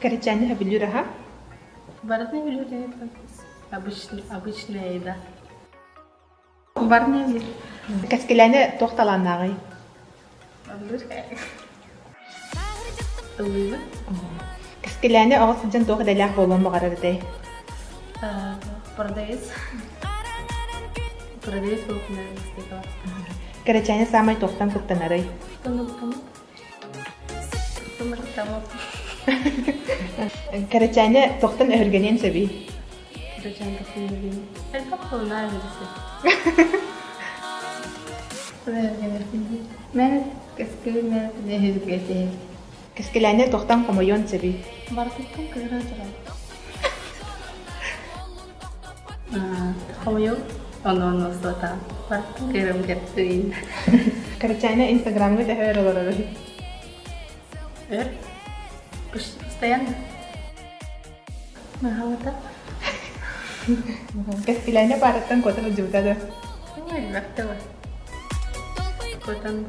Кэрэчээни сөбүлүүр аһа? Барытын сөбүлүүр Обычный, обычная еда. Барытын сөбүлүүр. Кэскилээни туох талааннааҕый? Ыллыыр. Ыллыыбын. Кэскилээни оҕо сылдьан туох идэлээх буолуон баҕарар этэй? Продавец. Продавец буолуохпун Кэрэчээни саамай туохтан куттанарый? Кэрэчээни туохтан өһүргэниэн сөбүй? Кэрэчээн туохтан өһүргэниэн Элбэх холунаа өһүргэсэ. Мен кэскил мен өһүргэсэ. Кэскилээни туохтан хомойуон сөбүй? Барытыттан кыыра турар. Хомойуом ону-ону суотаан. Барытын кыырым кэпсиин. Кэрэчээнэ Инстаграмҥа төһө өр олорорый? Өр? Постоянно. Наһаалата. Кэскилээнэ паараттан куота сылдьыбыта да? Элбэхтэ бар. Куотан.